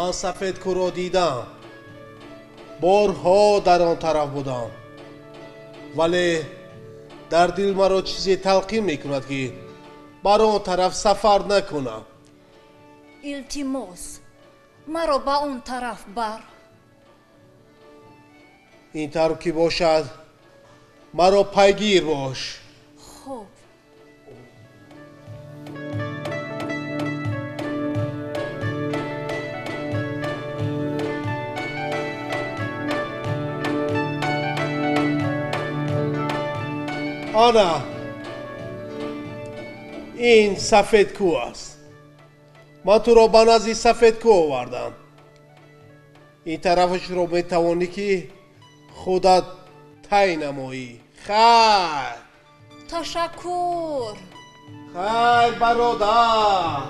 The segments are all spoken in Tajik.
Ман Сафедкӯҳро дидам, борҳо дар он тараф будам, вале дар дил маро чизе талқин мекунад, ки бар он тараф сафар накунам. Илтимос, маро ба он тараф бар. Ин тавр ки бошад, маро пайгир бош. Хуб. Ана ин Сафедкӯҳ аст. Ман туро ба назди Сафедкӯҳ овардам. Ин тарафашро метавонӣ, ки худат тай намоӣ. Хайр. Ташаккур. Хайр, бародар.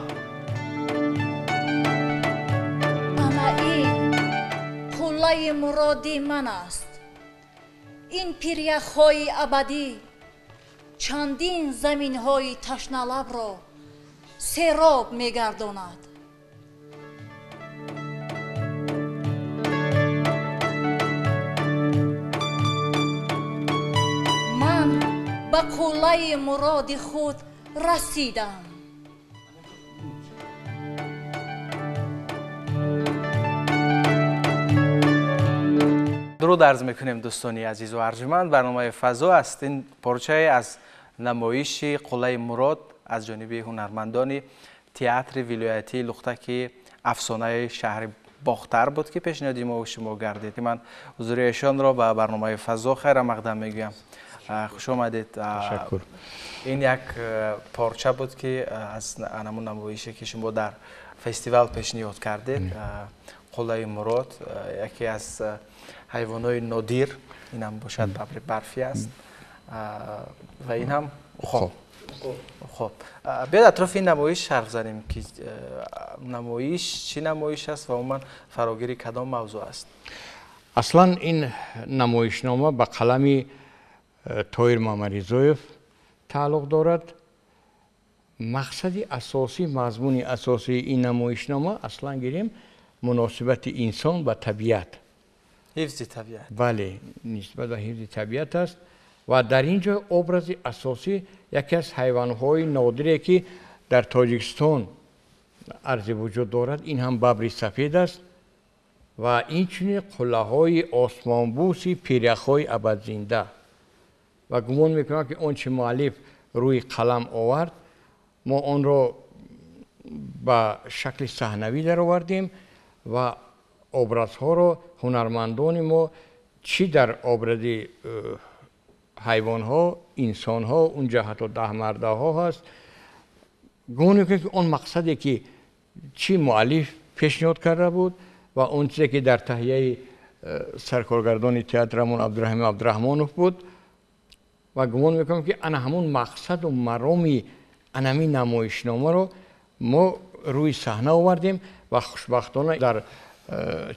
Ана ин қуллаи муроди ман аст. Ин пиряхҳои абадӣ чандин заминҳои ташналабро сероб мегардонад. Ман ба қуллаи муроди худ расидам. Дуруд арз мекунем, дӯстони азизу арҷманд. Барномаи «Фазо» аст. Ин порчае аз намоиши «Қуллаи мурод» аз ҷониби ҳунармандони театри вилоятии Лухтаки афсонаи шаҳри Бохтар буд, ки пешниҳоди мо шумо гардид. Ман ҳузури эшонро ба барномаи «Фазо» хайрамақдам мегӯям. Хуш омадед. Ташаккур. Ин як порча буд, ки аз ҳамун намоише, ки шумо дар фестивал пешниҳод кардед. Қуллаи мурод, яке аз ҳайвонҳои нодир, инам бошад бабри барфӣ аст ва ин ҳам уқоб. Хуб, биёед атрофи ин намоиш ҳарф занем, ки намоиш чӣ намоиш аст ва умуман фарогири кадом мавзӯъ аст. Аслан ин намоишнома ба қалами Тоир Мамаризоев тааллуқ дорад. Мақсади асосӣ, мазмуни асосии ин намоишнома, аслан гирем, муносибати инсон ба табиат, ҳифзи табиат. Бале, нисбат ба ҳифзи табиат аст. Ва дар ин ҷо образи асосӣ яке аз ҳайвонҳои нодире, ки дар Тоҷикистон арзи вуҷуд дорад, ин ҳам бабри сафед аст ва инчунин қуллаҳои осмонбӯси пиряхҳои абадзинда. Ва гумон мекунам, ки он чи муаллиф рӯи қалам овард, мо онро ба шакли саҳнавӣ даровардем ва образҳоро ҳунармандони мо чӣ дар образи ҳайвонҳо, инсонҳо, унҷа ҳатто даҳмардаҳо ҳаст. Гумон мекунем, ки он мақсаде, ки чӣ муаллиф пешниҳод карда буд ва он чизе, ки дар таҳияи саркоргардони театрамон Абдураҳим Абдураҳмонов буд, ва гумон мекунам, ки ана ҳамун мақсаду мароми анамин намоишномаро мо рӯи саҳна овардем ва хушбахтона дар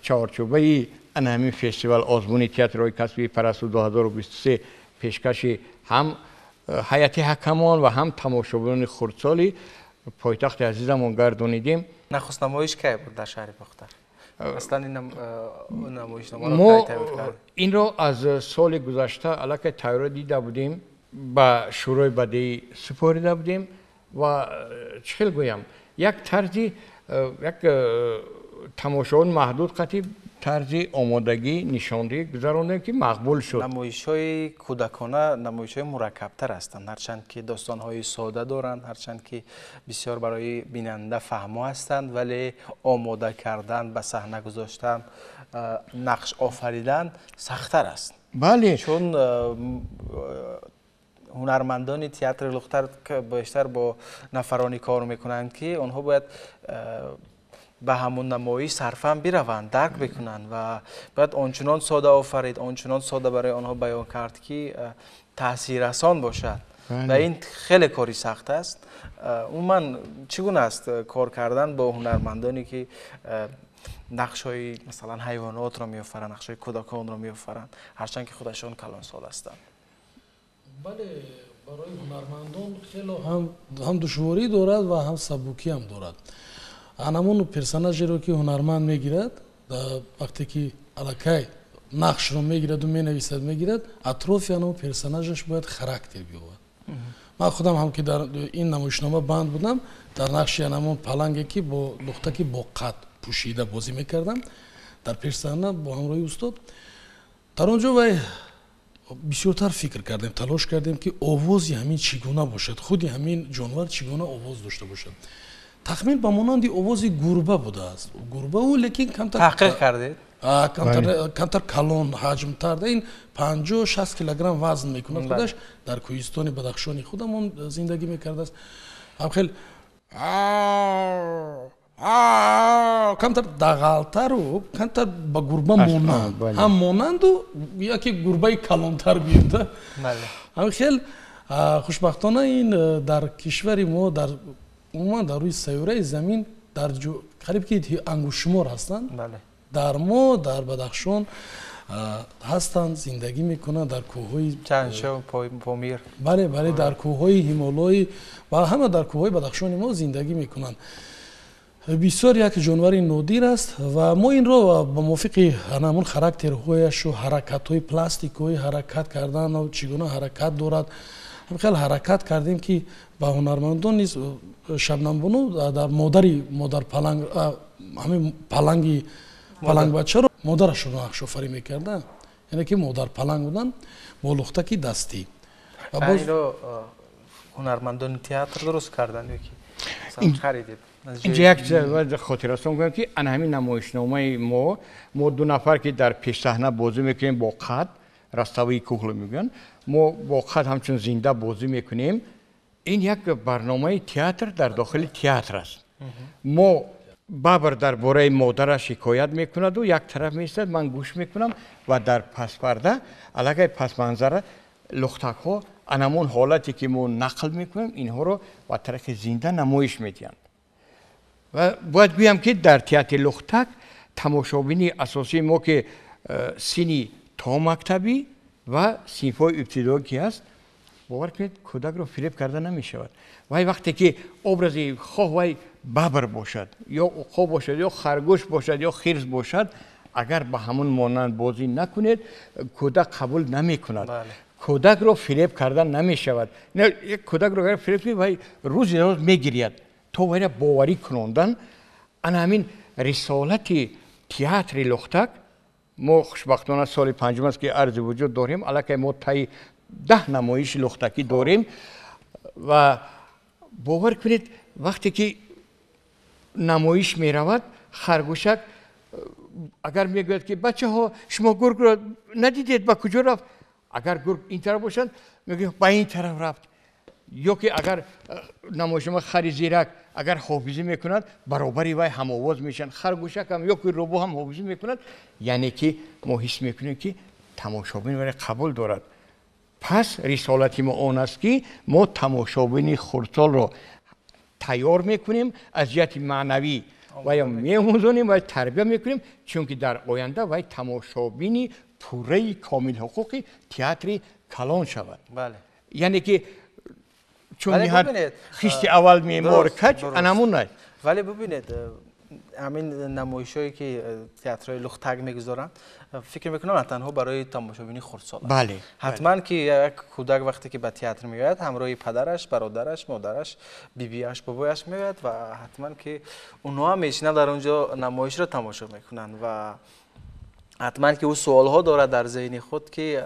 чаҳорчӯбаи ана ҳамин фестивал озмуни театрҳои касбии «Парасту» 2023 пешкаши ҳам ҳайати ҳакамон ва ҳам тамошобинони хурдсоли пойтахти азизамон гардонидем. Нахуст намоиш кай буд дар шаҳри Бохтар? Аслан ин намоишномаро мо кай тайёр кард? Инро аз соли гузашта аллакай тайёрӣ дида будем, ба Шӯрои бадеӣ супорида будем ва чӣ хел гӯям, як тарзи як тамошои маҳдуд қатъи тарзи омодагӣ нишондиҳӣ гузарондем, ки мақбул шуд. Намоишҳои кӯдакона намоишҳои мураккабтар ҳастанд, ҳарчанд ки достонҳои сода доранд, ҳарчанд ки бисёр барои бинанда фаҳмо ҳастанд, вале омода кардан, ба саҳна гузоштан, нақш офаридан сахттар аст. Бале. Чун ҳунармандони театри Лухтар бештар бо нафароне кор мекунанд, ки онҳо бояд ба ҳамун намоиш сарфан бираванд, дарк бикунанд ва бояд ончунон сода офарид, ончунон сода барои онҳо баён кард, ки таъсиррасон бошад. Ва ин хеле кори сахт аст. Умуман чӣ гуна аст кор кардан бо ҳунармандоне, ки нақшҳои масалан ҳайвонотро меофаранд, нақшҳои кӯдаконро меофаранд, ҳарчанд ки худашон калонсол ҳастанд? Бале, барои ҳунармандон хело ҳам душворӣ дорад ва ҳам сабукӣ ҳам дорад. Анамон персонажеро ки ҳунарманд мегирад, вақте ки аллакай нақшро мегираду менависад, мегирад, атрофи анамон персонажаш бояд характер биёвад. Ман худам ҳам ки дар ин намоишнома банд будам, дар нақши анамон паланге ки бо лухтаки бо қад пӯшида бозӣ мекардам дар пешсаҳна бо ҳамроҳи устод. Дар он ҷо вай бисёртар фикр кардем, талош кардем ки овози ҳамин чӣ гуна бошад, худи ҳамин ҷонвар чӣ гуна овоз дошта бошад. Тахмин ба монанди овози гурба будааст. Гурбау, лекин камтар таҳқиқ кардед? Камтар калон, ҳаҷмтар. Ин 50-60 килограмм вазн мекунад худаш. Дар кӯҳистони Бадахшони худамон зиндагӣ мекардааст. Ҳам хел камтар дағалтару камтар ба гурба монанд, ҳам монанду яке гурбаи калонтар гӯем. Ҳам хел хушбахтона ин дар кишвари мо, дар умуман дар рӯи сайёраи замин дар қариб ки ангушшумор ҳастанд. Дар мо, дар Бадахшон ҳастанд, зиндагӣ мекунанд дар кӯҳҳои Чаншо, Помир. Бале, бале, дар кӯҳҳои Ҳимолои ва ҳама дар кӯҳҳои Бадахшони мо зиндагӣ мекунанд. Бисёр як ҷонвари нодир аст ва мо инро ба мувофиқи ҳамон характерҳояшу ҳаракатҳои пластикҳои ҳаракат кардан, чӣ гуна ҳаракат дорад, хеле ҳаракат кардем ки ба ҳунармандон низ Шабнамбону дар модари модарпаланг, ҳамин паланги палангбачаро модарашро нақшофарӣ мекарда, яъне ки модарпаланг будан бо лухтаки дастӣ. Инро ҳунармандони театр дуруст карданд ё ки харидед? Инҷа як чиз хотиррасон кунам ки ана ҳамин намоишномаи мо ду нафар ки дар пешсаҳна бозӣ мекунем бо қад, растовии кухло мегӯянд, мо бо қад ҳамчун зинда бозӣ мекунем. Ин як барномаи театр дар дохили театр аст. Мо бабр дар бораи модараш ҳикоят мекунаду як тараф меистад, ман гӯш мекунам ва дар паспарда аллакай пасманзара лухтакҳо анамон ҳолате ки мо нақл мекунем, инҳоро ба тариқи зинда намоиш медиҳанд. Ва бояд гӯям ки дар театри лухтак тамошобини асосии мо ки синни то мактабӣ ва синфҳои ибтидоӣ ки ҳаст, бовар кунед, кӯдакро фиреб карда намешавад. Вай вақте ки образи хоҳ вай бабр бошад, ё уқоб бошад, ё харгӯш бошад, ё хирс бошад, агар ба ҳамон монанд бозӣ накунед, кӯдак қабул намекунад. Кӯдакро фиреб карда намешавад. Кӯдакро агар фиреб кунед, вай рӯзи рӯз мегирияд. То вайра боварӣ кунондан. Ана ҳамин рисолати театри лухтак мо хушбахтона соли панҷум аст ки арзи вуҷуд дорем, аллакай мо таи 10 намоиши лухтакӣ дорем ва бовар кунед, вақте ки намоиш меравад, харгӯшак агар мегӯяд ки бачаҳо, шумо гургро надидед, ба куҷо рафт? Агар гург ин тараф бошад, мегӯяд ба ин тараф рафт. Ё ки агар намоишнома хари зирак агар ҳофизӣ мекунад, баробари вай ҳамовоз мешаванд. Харгӯшак ҳам ё ки рӯбоҳ ҳам ҳофизӣ мекунад, яъне ки мо ҳис мекунем ки тамошобин вайро қабул дорад. Пас рисолати мо он аст ки мо тамошобини хурдсолро тайёр мекунем аз ҷиҳати маънавӣ ва ё меомӯзонем ва тарбия мекунем, чунки дар оянда вай тамошобини пурраи комилҳуқуқи театри калон шавад. Яъне ки чун ниҳад хишти аввал меъмор каҷ, анамун аст. Вале бубинед, ҳамин намоишҳое ки театрҳои лухтак мегузоранд, фикр мекунам на танҳо барои тамошобини хурдсол аст. Ҳатман ки як кӯдак вақте ки ба театр меояд, ҳамроҳи падараш, бародараш, модараш, бибиаш, бобояш меояд ва ҳатман ки онҳо ҳам мешинанд дар он ҷо намоишро тамошо мекунанд ва ҳатман ки ӯ суолҳо дорад дар зеҳни худ ки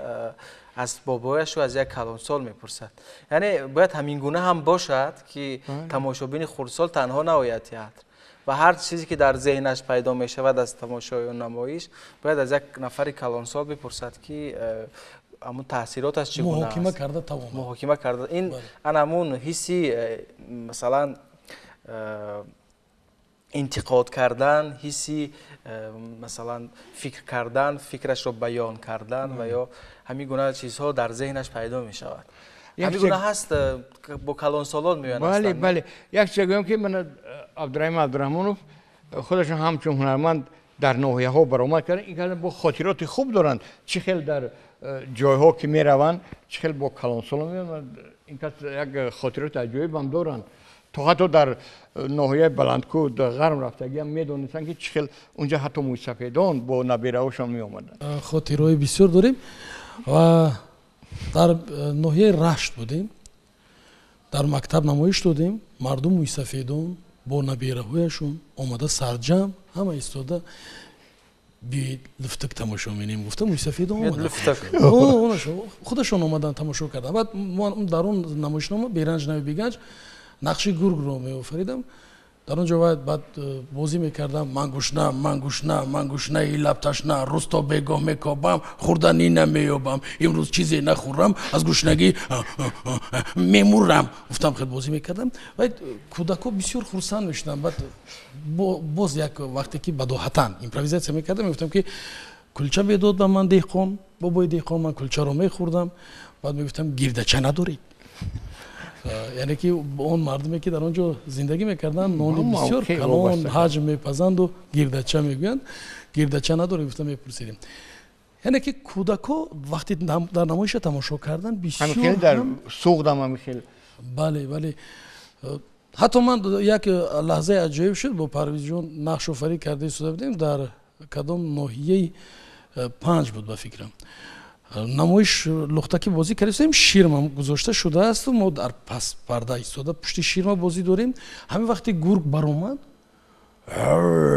аз бобояшу аз як калонсол мепурсад. Яъне бояд ҳамин гуна ҳам бошад ки тамошобини хурдсол танҳо наояд театр ва ҳар чизе ки дар зеҳнаш пайдо мешавад аз тамошои он намоиш, бояд аз як нафари калонсол бипурсад ки ҳамун таъсироташ чӣ гуна аст. Муҳокима карда тавонад. Муҳокима карда. Ин ан ҳамун ҳисси, масалан, интиқод кардан, ҳисси, масалан, фикр кардан, фикрашро баён кардан ва ё ҳамин гуна чизҳо дар зеҳнаш пайдо мешавад. Ҳамин гуна ҳаст, бо калонсолон меоянд. Бале, бале. Як чиз гӯям ки ман Абдураҳим Абдураҳмонов худашон ҳамчун ҳунарманд дар ноҳияҳо баромад карданд, ин карданд бо хотироти хуб доранд. Чӣ хел дар ҷойҳо ки мераванд, чӣ хел бо калонсолон меоянд, ин кас як хотироти аҷоиб ҳам доранд. То ҳатто дар ноҳияи Баландкӯҳ ғарм рафтагиам медонистанд, ки чӣ хел унҷа ҳатто мӯйсафедон бо набераҳошон меомаданд. Хотираҳои бисёр дорем ва дар ноҳияи Рашт будем, дар мактаб намоиш додем, мардум мӯйсафедон бо набераҳояшон омада сарҷамъ ҳама истода би луфтак тамошо менем гуфта мӯйсафедон омаданд, худашон омаданд тамошо карданд. Баъд мо дар он намоишнома Беранҷ нави беганҷ нақши гургро меофаридам. Дар он ҷо баъд бозӣ мекардам: ман гушна, ман гушна, ман гушнаи лабташна, рӯз то бегоҳ мекобам, хӯрданӣ намеёбам, имрӯз чизе нахӯрам, аз гушнагӣ мемурам. Гуфтам хел бозӣ мекардам ва кӯдакҳо бисёр хурсанд мешуданд. Баъд боз як вақте ки бадоҳатан импровизатсия мекардам, мегуфтам ки кулча медод ба ман деҳқон, бобои деҳқон, ман кулчаро мехӯрдам. Баъд мегуфтам гирдача надоред. Яъне ки он мардуме ки дар он ҷо зиндагӣ мекарданд, нони бисёр калон ҳаҷм мепазанду гирдача мегӯянд, гирдача надорем гуфта мепурсидем. Яъне ки кӯдакҳо вақте дар намоиша тамошо кардан бисёр дар Суғдам ҳамихел. Бале, бале. Ҳатто ман як лаҳзаи аҷоиб шуд, бо Парвизҷон нақшофарӣ карда истода будем дар кадом ноҳияи Панҷ буд ба фикрам. Намоиш лухтаки бозӣ кардем, ширма гузошта шудаасту мо дар пас парда истода пушти ширма бозӣ дорем. Ҳамин вақте гург баромад,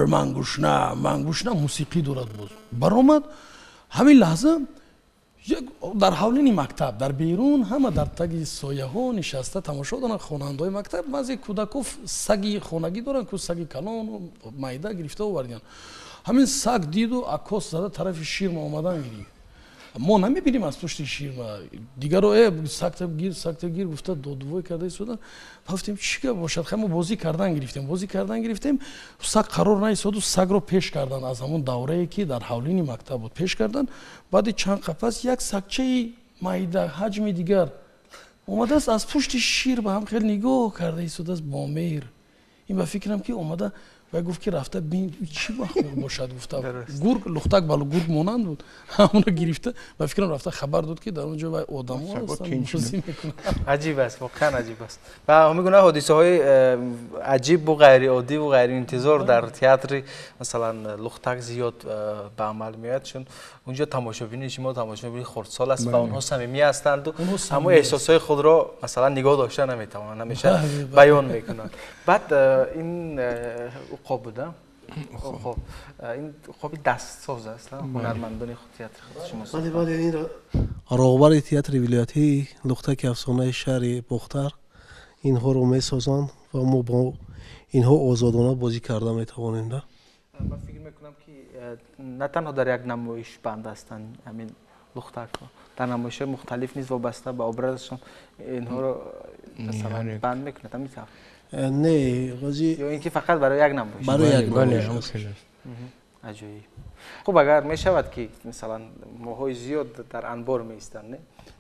ман гушна, ман гушна, мусиқӣ дорад боз баромад. Ҳамин лаҳза дар ҳавлини мактаб, дар берун ҳама дар таги сояҳо нишаста тамошо доранд хонандаҳои мактаб. Баъзе кӯдакҳо саги хонагӣ доранд, ку саги калону майда гирифта овардиянд. Ҳамин саг диду аккос зада тарафи ширма омадан гирифт. Мо намебинем аз пушти ширма. Дигаро сагта гир, сагта гир гуфта додвой карда истода. Гуфтем чӣ гап бошад? Хай мо бозӣ кардан гирифтем, бозӣ кардан гирифтем. Саг қарор наистоду сагро пеш кардан аз ҳамон даврае ки дар ҳавлини мактаб буд пеш кардан. Баъди чанд қафас як сагчаи майда ҳаҷми дигар омадааст аз пушти шир ба ҳам хеле нигоҳ карда истодааст бо меҳр. Ин ба фикрам ки омада ва гуфт ки рафта бин чӣ махлуқ бошад гуфта. Гург лухтак ба гург монанд буд, ҳамонро гирифта ба фикрам рафта хабар дод ки дар он ҷо вай одамо ҳастанд бозӣ мекунанд. Аҷиб аст, воқеан аҷиб аст. Ва ҳамин гуна ҳодисаҳои аҷибу ғайриоддиву ғайриинтизор дар театри масалан лухтак зиёд ба амал меояд, чун унҷо тамошобини шумо тамошобини хурдсол аст ва онҳо самимӣ ҳастанду ҳамон эҳсосҳои худро масалан нигоҳ дошта наметавонанд, ҳамеша баён мекунанд. Баъд ин уқоб буда, уқоб, ин уқоби дастсоз аст, ҳунармандони худ театри шумо. Бале, бале, ин роҳбари театри вилоятии Лухтаки афсонаи шаҳри Бохтар инҳоро месозанд ва мо бо инҳо озодона бозӣ карда метавонем. Да, ман фикр мекунам ки на танҳо дар як намоиш банд ҳастанд ҳамин лухтакҳо, дар намоишҳои мухталиф низ вобаста ба образашон инҳоро масалан банд мекунад. Ҳамин тавр? Не, ғози ё ин ки фақат барои як намоиш? Барои як намоиш. Аҷоиб. Хуб, агар мешавад ки масалан моҳҳои зиёд дар анбор меистанд, не,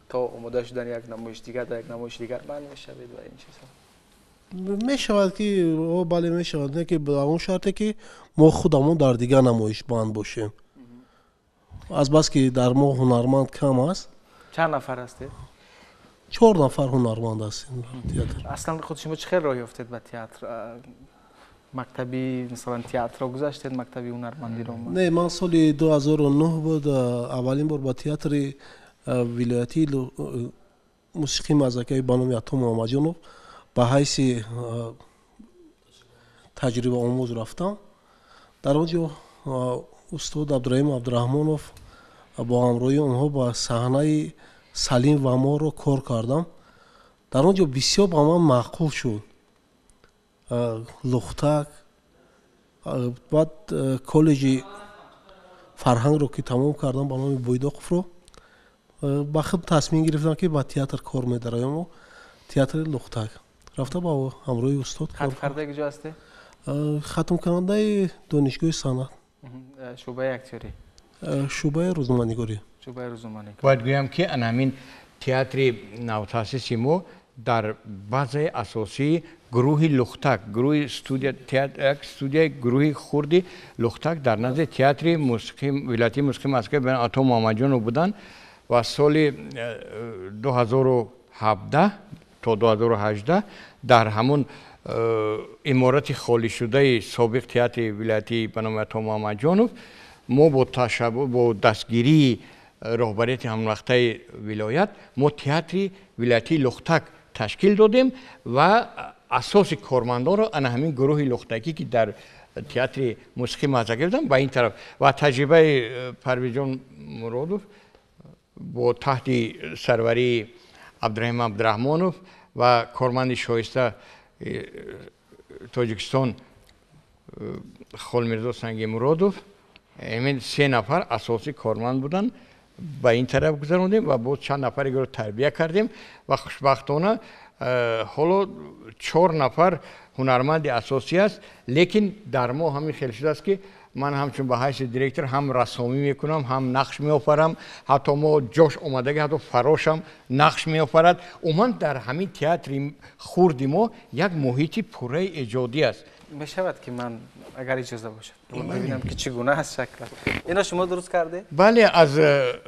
то омода шудани як намоиш дигар дар як намоиши дигар банд мешавед ва ин чизҳо? Мешавад ки, бале, мешавад, не ки ба он шарте ки мо худамон дар дигар намоиш банд бошем. Аз бас ки дар мо ҳунарманд кам аст. Чанд нафар ҳастед? 4 нафар ҳунарманд ҳастем дар театр. Аслан худ шумо чӣ хел роҳ ёфтед ба театр? Мактаби масалан театрро гузаштед, мактаби ҳунармандиро? Не, ман соли 2009 буд аввалин бор ба театри вилоятии мусиқии мазакавӣ ба номи Ато Муҳаммадҷонов ба ҳайси таҷрибаомӯз рафтам. Дар он ҷо устод Абдураҳим Абдураҳмонов бо ҳамроҳии онҳо ба саҳнаи Салим ва моро кор кардам. Дар он ҷо бисёр ба ман маъқул шуд лухтак. Баъд коллеҷи фарҳангро ки тамом кардам ба номи Буйдоқовро, ба худ тасмим гирифтам ки ба театр кор медароям. Театри лухтак рафта ба ҳамроҳии устод. Хатмкардаи куҷо ҳастед? Хатмкунандаи донишгоҳи санъат. Шӯъбаи актёрӣ? Шӯъбаи рӯзноманигорӣ. Шӯъбаи рӯзноманигорӣ. Бояд гӯям ки ана ҳамин театри навтаъсиси мо дар базаи асосии гурӯҳи Лухтак, гурӯҳи студия, як студияи гурӯҳи хурди Лухтак дар назди театри мусиқӣ вилоятии мусиқии Москва ба Ато Муҳаммадҷонов буданд ва соли 2017 то 2018 дар ҳамон иморати холишудаи собиқ театри вилоятӣ ба номи Ато Муҳаммадҷонов мо бо ташаббус, бо дастгирии роҳбарияти ҳамвақтаи вилоят мо театри вилоятии Лухтак ташкил додем ва асоси кормандонро ана ҳамин гурӯҳи лухтакӣ, ки дар театри мусиқӣ мазза гирифтанд, ба ин тараф ва таҷрибаи Парвизҷон Муродов бо таҳти сарварии Абдураҳим Абдураҳмонов ва корманди шоиста Тоҷикистон Холмирзо Сангимуродов, ҳамин се нафар асосӣ корманд буданд, ба ин тараф гузарондем ва боз чанд нафареро тарбия кардем ва хушбахтона ҳоло 4 нафар ҳунарманди асосӣ аст. Лекин дар мо ҳамин хел шудааст, ки ман ҳамчун ба ҳайси директор ҳам рассомӣ мекунам, ҳам нақш меофарам, ҳатто мо ҷош омадаги, ҳатто фарошам нақш меофарад. Умуман дар ҳамин театри хурди мо як муҳити пурраи эҷодӣ аст. Мешавад ки ман агар иҷоза бошад бибинам, ки чӣ гуна аст шаклаш? Ино шумо дуруст кардед? Бале, аз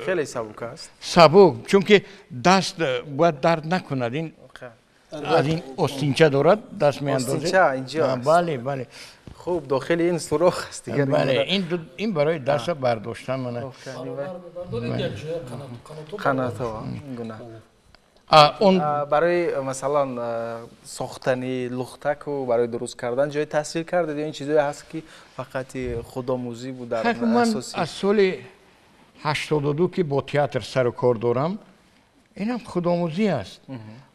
хеле сабук аст. Сабук, чунки даст бояд дард накунад. Ин аз ин остинча дорад, даст меандозед. Остинча инҷо аст. Бале, бале. Хуб, дохили ин сурох аст дигар. Бале, ин барои даст бардоштан мана. Қанатҳо ин гуна. Барои масалан сохтани лухтаку барои дуруст кардан ҷои таҳсил кардед ё ин чизое ҳаст, ки фақат худомӯзӣ буд дар асоси? Ман аз соли 82 ки бо театр сару кор дорам, инам худомӯзӣ аст.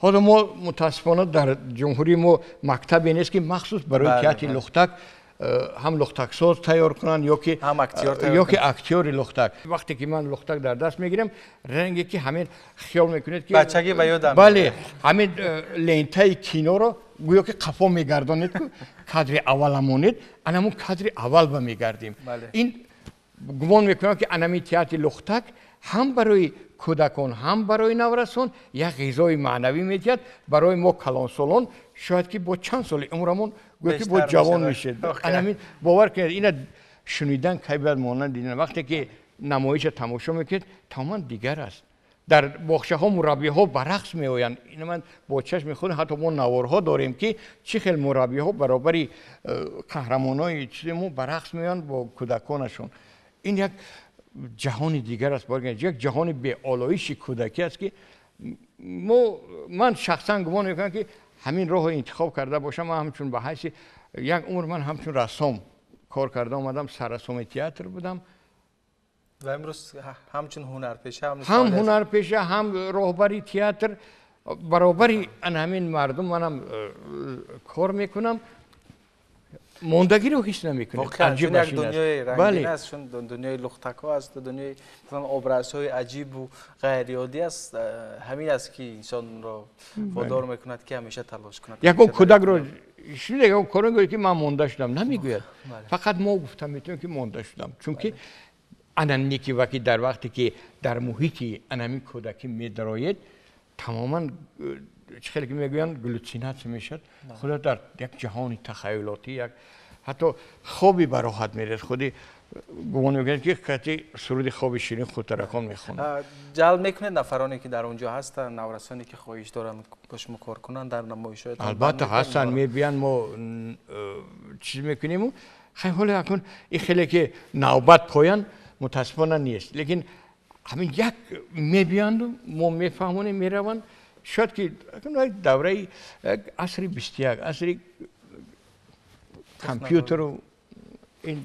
Ҳоло мо мутаассифона дар ҷумҳурии мо мактабе нест, ки махсус барои театри лухтак ҳам лухтаксоз тайёр кунанд ё ки актёри лухтак. Вақте ки ман лухтак дар даст мегирам, ранге ки ҳамин хиёл мекунед, ки бачагӣ ба ёдам. Бале, ҳамин лентаи киноро гӯё ки қафо мегардонед, ку кадри аввала монед, анамун кадри аввал ба мегардем. Ин гумон мекунам, ки анамин театри лухтак ҳам барои кӯдакон, ҳам барои наврасон як ғизои маънавӣ медиҳад. Барои мо калонсолон шояд ки бо чанд соли умрамон гӯё ки бо ҷавон мешед. Анамин бовар кунед, ина шунидан кай бояд монанд дидан. Вақте ки намоиша тамошо мекунед, тамоман дигар аст. Дар боғчаҳо мураббиҳо ба рақс меоянд. Ина ман бо чашми худ, ҳатто мо наворҳо дорем, ки чӣ хел мураббиҳо баробари қаҳрамонои чизи мо ба рақс меоянд бо кӯдаконашон. Ин як ҷаҳони дигар аст, як ҷаҳони беолоиши кӯдакӣ аст, ки ман шахсан гумон мекунам, ки ҳамин роҳро интихоб карда бошам. Ман ҳамчун ба ҳайси як умр ман ҳамчун рассом кор карда омадам, саррассоми театр будам ва имрӯз ҳамчун ҳунарпеша, ҳам ҳунарпеша, ҳам роҳбари театр, баробари ан ҳамин мардум манам кор мекунам. Мондагиро ҳис намекунед. Воқеан чун як дунёи рангин аст, чун дунёи лухтакҳо аст, дунёи масалан образҳои аҷибу ғайриоддӣ аст. Ҳамин аст, ки инсонро водор мекунад, ки ҳамеша талош кунад. Ягон кӯдакро шунида, ягон кор мегӯяд, ки ман монда шудам, намегӯяд. Фақат мо гуфта метавонем, ки монда шудам, чунки ана неки ваки дар вақте ки дар муҳити анамин кӯдакӣ медароед, тамоман чӣ хеле ки мегӯянд, галлюцинатсия мешавад. Худо дар як ҷаҳони тахаюлотӣ, як ҳатто хоби бароҳат меред. Худи гумон мекунед, ки кати суруди хоби ширин худтаракон мехонад. Ҷалб мекунед нафароне, ки дар он ҷо ҳастанд, наврасоне, ки хоҳиш доранд бо шумо кор кунанд дар намоишҳоятон? Албатта ҳастанд, мебиёнд, мо чиз мекунему. Хай, ҳоло акун ин хеле ки навбат поян мутаассифона нест, лекин ҳамин як мебиёнду мо мефаҳмонем, мераванд. Шояд ки давраи асри 21, асри компютеру ин.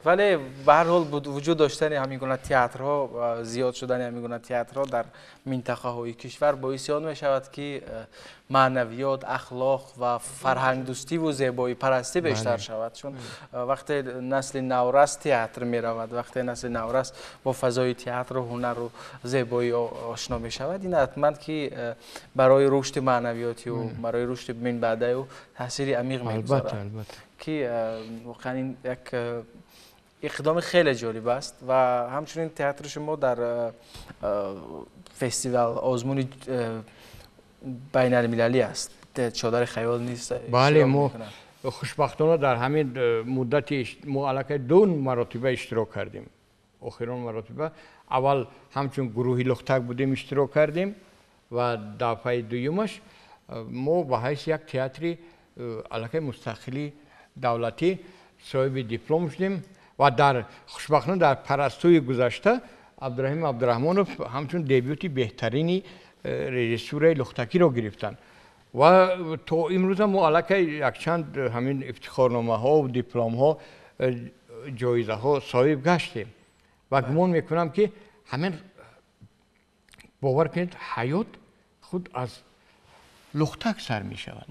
Вале ба ҳар ҳол вуҷуд доштани ҳамин гуна театрҳо, зиёд шудани ҳамин гуна театрҳо дар минтақаҳои кишвар боиси он мешавад, ки маънавиёт, ахлоқ ва фарҳангдӯстиву зебоипарастӣ бештар шавад. Чун вақте насли наврас театр меравад, вақте насли наврас бо фазои театру ҳунару зебоӣ ошно мешавад, ин ҳатман ки барои рушди маънавиётиу барои рушди минбаъдаю таъсири амиқ мегузорад, ки воқеан ин як иқдоми хеле ҷолиб аст. Ва ҳамчунин театри шумо дар фестивал, озмуни байналмилалӣ аст, Чодари хаёл нест. Бале, мо хушбахтона дар ҳамин муддати мо аллакай 2 маротиба иштирок кардем. Охирон маротиба аввал ҳамчун гурӯҳи лухтак будем, иштирок кардем ва дафъаи дуюмаш мо ба ҳайси як театри аллакай мустақили давлатӣ соҳиби диплом шудем ва дар хушбахтона дар парастуи гузашта Абдураҳим Абдураҳмонов ҳамчун дебюти беҳтарини режиссураи лухтакиро гирифтанд ва то имрӯза мо аллакай якчанд ҳамин ифтихорномаҳо, дипломҳо, ҷоизаҳо соҳиб гаштем ва гумон мекунам ки ҳамин бовар кунед ҳаёт худ аз лухтак сар мешавад.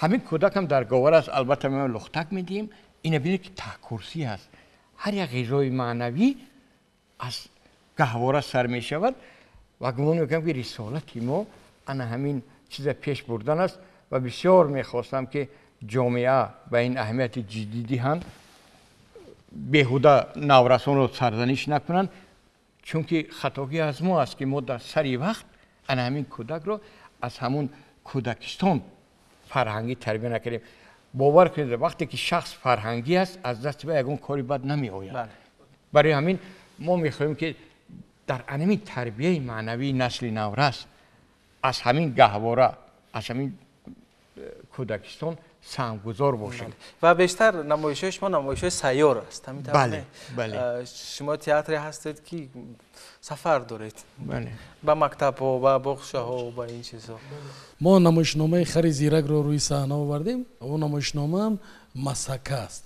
Ҳамин кӯдакам дар говар аст, албатта мо лухтак медиҳем, ина бинед ки таҳкурсӣ аст. Ҳар як ғизои маънавӣ аз гаҳвора сар мешавад ва гумон мекунам ки рисолати мо ана ҳамин чиза пеш бурдан аст ва бисёр мехостам ки ҷомеа ба ин аҳамияти ҷиддӣ диҳанд, беҳуда наврасонро сарзаниш накунанд, чунки хатогӣ аз мо аст ки мо дар сари вақт ана ҳамин кӯдакро аз ҳамун кӯдакистон фарҳангӣ тарбия накардем. Бовар кунед, вақте ки шахс фарҳангӣ аст, аз дасти вай ягон кори бад намеояд. Барои ҳамин мо мехоҳем ки дар анамин тарбияи маънавии насли наврас аз ҳамин гаҳвора, аз ҳамин кӯдакистон саҳмгузор бошем. Ва бештар намоишҳои шумо намоишҳои сайёр аст. Бале, бале. Шумо театре ҳастед ки сафар доред. Бале. Ба мактабҳо, ба боғчаҳо, ба ин чизҳо. Мо намоишномаи хари зиракро рӯи саҳна овардем. Он намошнома ҳам масака аст.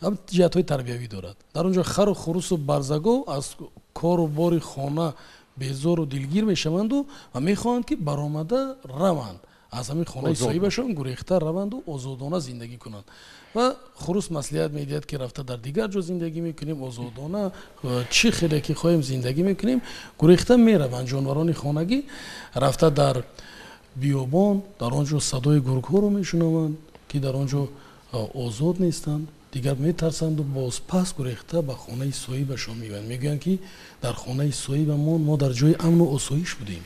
Ҳам ҷиҳатҳои тарбиявӣ дорад. Дар он ҷо хару хурусу барзагов аз кору бори хона безору дилгир мешаванду ва мехоҳанд ки баромада раванд, аз ҳамин хонаи соҳибашон гурехта раванду озодона зиндагӣ кунанд. Ва хурус маслиҳат медиҳад ки рафта дар дигар ҷо зиндагӣ мекунем, озодона чӣ хеле ки хоҳем зиндагӣ мекунем. Гурехта мераванд ҷонварони хонагӣ, рафта дар биёбон, дар он ҷо садои гургҳоро мешунаванд ки дар он ҷо озод нестанд, дигар метарсанду боз пас гурехта ба хонаи соҳибашон меоянд. Мегӯянд ки дар хонаи соҳибамон мо дар ҷои амну осоиш будем.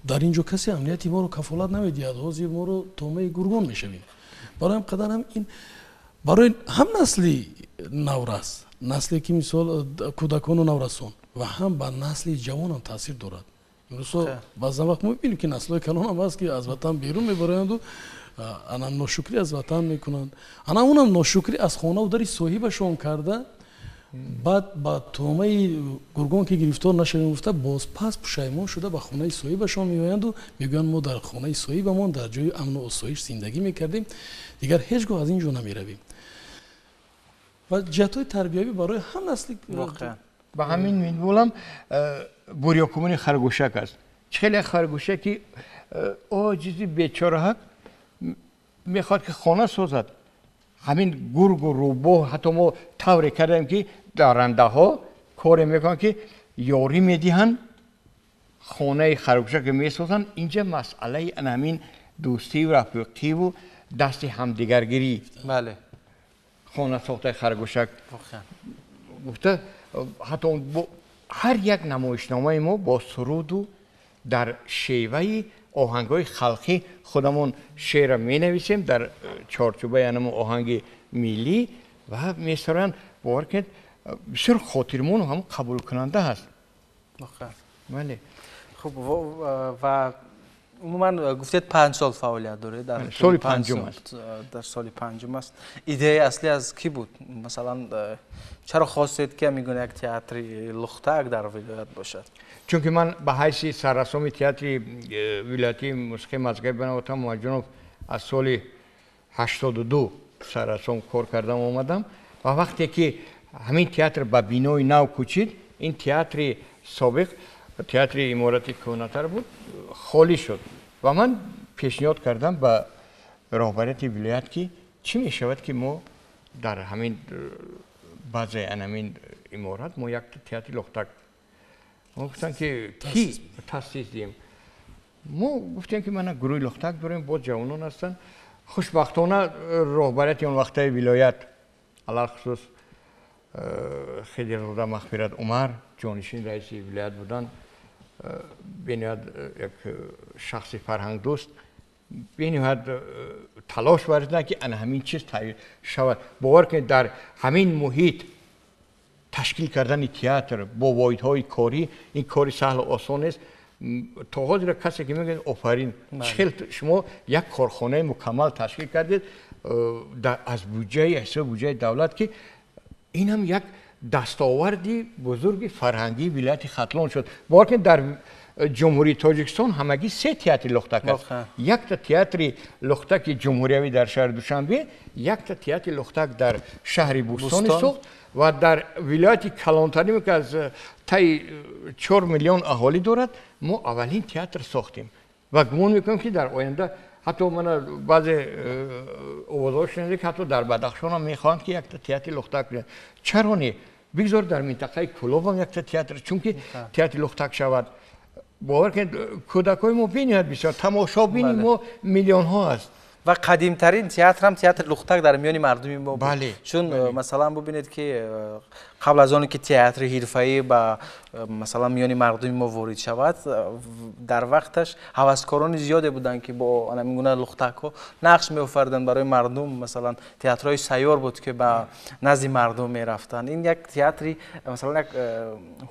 Дар ин ҷо касе амнияти моро кафолат намедиҳад, ҳозир моро томаи гургон мешавем. Барои ҳам қадар ҳам ин барои ҳам насли наврас, насле ки мисол кӯдакону наврасон, ва ҳам ба насли ҷавонам таъсир дорад. Имрӯзҳо баъзан вақт мо мебинем ки наслҳои калонам ҳаст ки аз ватан берун мебароянду ана ношукрӣ аз ватан мекунанд, ана унам ношукрӣ аз хонаву дари соҳибашон карда, баъд ба тӯъмаи гургон ки гирифтор нашавем гуфта боз пас пушаймон шуда ба хонаи соҳибашон меоянду мегӯянд мо дар хонаи соҳибамон дар ҷои амну осоиш зиндагӣ мекардем, дигар ҳеҷ гоҳ аз ин ҷо намеравем. Ва ҷиҳатҳои тарбиявӣ барои ҳам насли ба ҳамин минволам бурёкумони харгӯшак аст. Чӣ хеле харгӯшаки оҷизи бечораҳак мехоҳад ки хона созад. Ҳамин гургу рӯбоҳ ҳатто мо тавре кардем ки дарандаҳо коре мекунанд ки ёрӣ медиҳанд, хонаи харгӯшаке месозанд. Инҷа масъалаи ҳамин дӯстию рафиқиву дасти ҳамдигаргирӣ. Бале. Хона сохтаи харгӯшак гуфта ҳатто ҳар як намоишномаи мо бо суруду дар шеваи оҳангҳои халқӣ худамон шеъра менависем дар чорчӯбаи анамон оҳанги миллӣ ва месароянд. Бовар кунед, бисёр хотирмону ҳам қабулкунанда ҳаст. Бале. Хуб, ва умуман гуфтед 5 сол фаъолият доред. Дар соли панҷум аст. Дар соли панҷум аст. Идеяи аслӣ аз кӣ буд? Масалан, чаро хостед ки ҳамин гуна як театри лухтак дар вилоят бошад? Чунки ман ба ҳайси саррасоми театри вилоятии мусиқии мазгаби Банаватан Муҳаммадҷонов аз соли 82 саррасон кор кардам омадам ва вақте ки ҳамин театр ба бинои нав кӯчид, ин театри собиқ, театри иморати кӯҳнатар буд, холӣ шуд ва ман пешниҳод кардам ба роҳбарияти вилоят ки чӣ мешавад ки мо дар ҳамин баъзеи ҳамин иморат мо як театри лухтак. Мо гуфтанд ки кӣ таъсис диҳем. Мо гуфтем ки мана гурӯҳи лухтак дорем, боз ҷавонон ҳастанд. Хушбахтона роҳбарияти он вақтаи вилоят, алалхусус Хидирзода Мағфират Умар, ҷонишини раиси вилоят буданд, бениҳоят як шахси фарҳангдӯст, бениҳоят талош варзиданд ки ана ҳамин чиз тайёр шавад. Бовар кунед, дар ҳамин муҳит ташкил кардани театр бо воҳидҳои корӣ ин кори саҳлу осон нест. То ҳозир касе ки мегӯяд офарин, чӣ хел шумо як корхонаи мукаммал ташкил кардед аз буҷаи ҳисоби буҷаи давлат, ки ин ҳам як дастоварди бузурги фарҳангии вилояти Хатлон шуд. Бовар кунед, дар Ҷумҳурии Тоҷикистон ҳамагӣ 3 театри лухтак аст. Якта театри лухтаки ҷумҳуриявӣ дар шаҳри Душанбе, якта театри лухтак дар шаҳри Бӯстони Суғд ва дар вилояти калонтарин, ки аз таи 4 миллион аҳолӣ дорад, мо аввалин театр сохтем ва гумон мекунем, ки дар оянда ҳатто мана баъзе овозҳо шунидем, ки ҳатто дар Бадахшон ҳам мехоҳанд, ки якта театри лухтак кунанд. Чаро не? Бигзор дар минтақаи Кӯлоб ҳам якта театр, чунки театри лухтак шавад. Бовар кунед, кӯдакҳои мо бениҳоят бисёр, тамошобини мо миллионҳо аст. Ва қадимтарин театр ҳам театри лухтак дар миёни мардуми мо буд. Чун масалан бубинед, ки қабл аз оне ки театри ҳирфаӣ ба масалан миёни мардуми мо ворид шавад, дар вақташ ҳаваскорони зиёде буданд, ки бо ҳамин гуна лухтакҳо нақш меофариданд барои мардум. Масалан, театрҳои сайёр буд, ки ба назди мардум мерафтанд. Ин як театри, масалан, як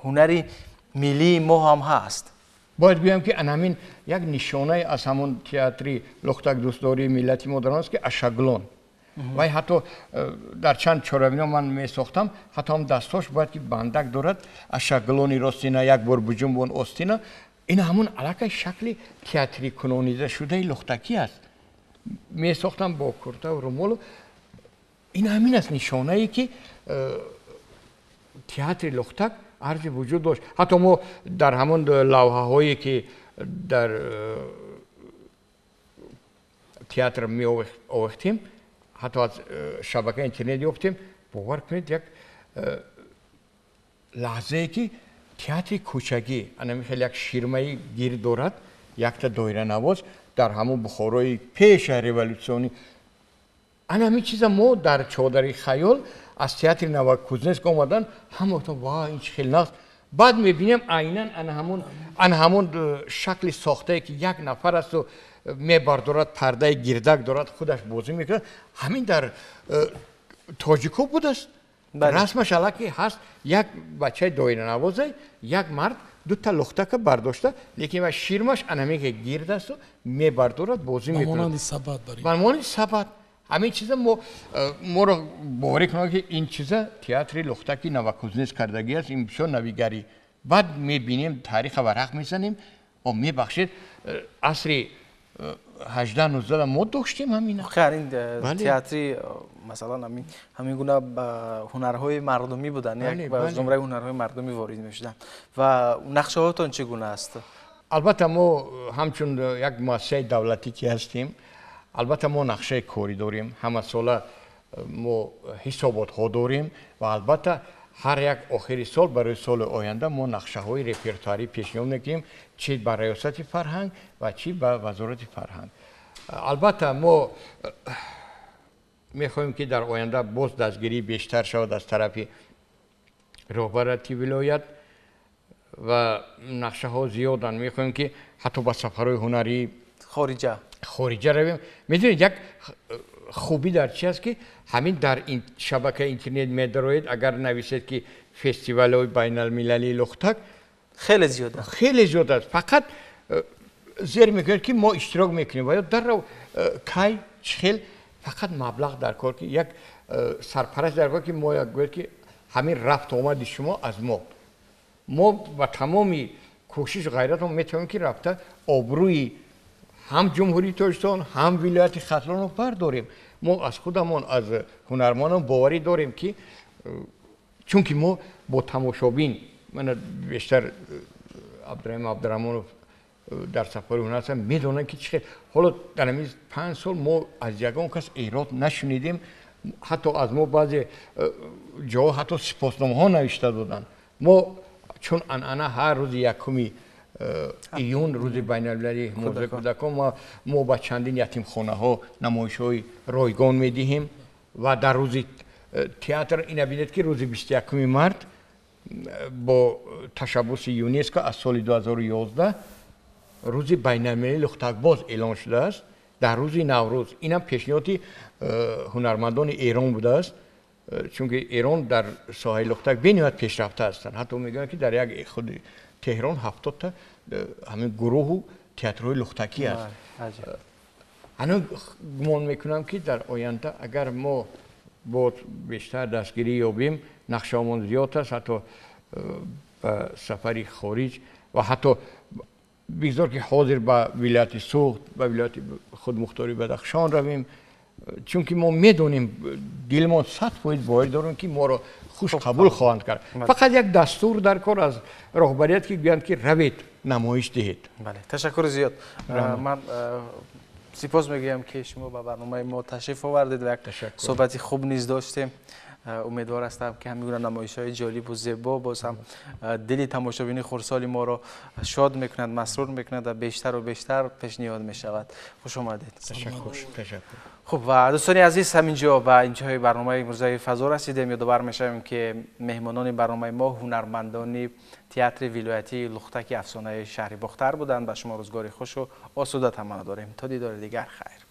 ҳунари миллии мо ҳам ҳаст. Бояд гӯям, ки ана ҳамин як нишонае аз ҳамон театри лухтак дӯстдории миллати мо дар он аст, ки ашаглон вай ҳатто дар чанд чорабино ман месохтам, ҳатто ҳам дастҳош бояд ки бандак дорад. Ашаглони ростина, як бор буҷунбон остина, ин ҳамон аллакай шакли театрикунонидашудаи лухтакӣ аст. Месохтам бо куртаву румолу. Ин ҳамин аст нишонае, ки театри лухтак арзи вуҷуд дошт. Ҳатто мо дар ҳамон лавҳаҳое, ки дар театр меовехтем, ҳатто аз шабакаи интернет ёфтем. Бовар кунед, як лаҳзае, ки театри кӯчагӣ анами хел як ширмаи гир дорад, якта доиранавоз дар ҳамон Бухорои пеша революционӣ, ана ҳамин чиза мо дар чодари хаёл аз театри Новокузнецк омадан, ҳама гуфтам: ва ин чӣ хел нағз. Баъд мебинем, айнан ана ҳамон шакли сохтае, ки як нафар асту мебардорад, пардаи гирдак дорад, худаш бозӣ мекунад, ҳамин дар тоҷико будааст. Расмаш аллакай ҳаст: як бачаи доиранавозе, як мард дута лухтака бардошта, лекин ва ширмаш анамин ки гирд асту мебардорад, бозӣ мекунад, ба монанди сабат. Ҳамин чиза мо моро боварӣ кунад, ки ин чиза театри лухтаки Новокузнецк кардагӣ аст, ин бисёр навигарӣ. Баъд мебинем, тариха варақ мезанем, о, мебахшед, асри 18-19 мо доштем ҳамина. Ин театри, масалан, ҳамин гуна ҳунарҳои мардумӣ буданд, як ба зумраи ҳунарҳои мардумӣ ворид мешуданд. Ва нақшаҳотон чӣ гуна аст? Албатта, мо ҳамчун як муассисаи давлатӣ ки ҳастем, албатта мо нақшаи корӣ дорем, ҳамасола мо ҳисоботҳо дорем ва албатта ҳар як охири сол барои соли оянда мо нақшаҳои репертуарӣ пешниҳод мекунем, чӣ ба Раёсати фарҳанг ва чӣ ба Вазорати фарҳанг. Албатта, мо мехоҳем, ки дар оянда боз дастгирӣ бештар шавад аз тарафи роҳбарияти вилоят ва нақшаҳо зиёданд. Мехоҳем, ки ҳатто ба сафарҳои ҳунарӣ хориҷа хориҷа равем. Медонед, як хубӣ дар чи аст, ки ҳамин дар шабакаи интернет медароед, агар нависед, ки фестивалҳои байналмилалии лухтак, хеле зиёд аст. Хеле зиёд аст. Фақат зер мекунед, ки мо иштирок мекунем ва ё даррав кай, чихел, фақат маблағ дар кор, ки як сарпараст дар кор, ки мо як гӯяд, ки ҳамин рафту омади шумо аз мо ба тамоми кӯшишу ғайратон метавонем, ки рафта обрӯи ҳам Ҷумҳурии Тоҷикистон, ҳам вилояти Хатлонро бардорем. Мо аз худамон, аз ҳунармандон боварӣ дорем, ки чунки мо бо тамошобин, мана бештар Абдураҳим Абдураҳмонов дар сафари ҳунар ҳастанд, медонанд, ки чӣ хел. Ҳоло дар ҳамин 5 сол мо аз ягон кас эрод нашунидем. Ҳатто аз мо баъзе ҷоҳо ҳатто сипосномаҳо навишта доданд. Мо чун анъана ҳар рӯзи 1 июн, рӯзи байналмилалии ҳимояи кӯдакон, мо ба чандин ятимхонаҳо намоишҳои ройгон медиҳем ва дар рӯзи театр, ина бинед, ки рӯзи 21 март бо ташаббуси ЮНЕСКО аз соли 2011 рӯзи байналмилалии лухтакбоз эълон шудааст дар рӯзи Наврӯз. Инам пешниҳоди ҳунармандони Эрон будааст, чунки Эрон дар соҳаи лухтак бениҳоят пешрафта ҳастанд. Ҳатто мегӯянд, ки дар як худи Теҳрон 70-та ҳамин гурӯҳу театрҳои лухтакӣ аст. Ҳанӯз гумон мекунам, ки дар оянда агар мо боз бештар дастгирӣ ёбем, нақшаҳомон зиёд аст, ҳатто ба сафари хориҷ ва ҳатто бигзор ки ҳозир ба вилояти Суғд, ба вилояти худмухтори Бадахшон равем, чунки мо медонем, дилмон 100% боварӣ дорем, ки моро хуш қабул хоҳанд кард. Фақат як дастур дар кор аз роҳбарият, ки гӯянд, ки равед, намоиш диҳед. Бале, ташаккури зиёд. Ман сипос мегӯям, ки шумо ба барномаи мо ташриф овардед ва як суҳбати хуб низ доштем. Умедвор ҳастам, ки ҳамин гуна намоишҳои ҷолибу зебо боз ҳам дили тамошобини хурдсоли моро шод мекунад, масрур мекунад ва бештару бештар пешниҳод мешавад. Хуш омадед. Хуб, ва дӯстони азиз, ҳамин ҷо ба интиҳои барномаи имрӯзаи фазо расидем. Ёдовар мешавем, ки меҳмонони барномаи мо ҳунармандони театри вилоятии лухтаки афсонаи шаҳри Бохтар буданд. Ба шумо рӯзгори хушу осуда таманно дорем. То дидори дигар, хайр.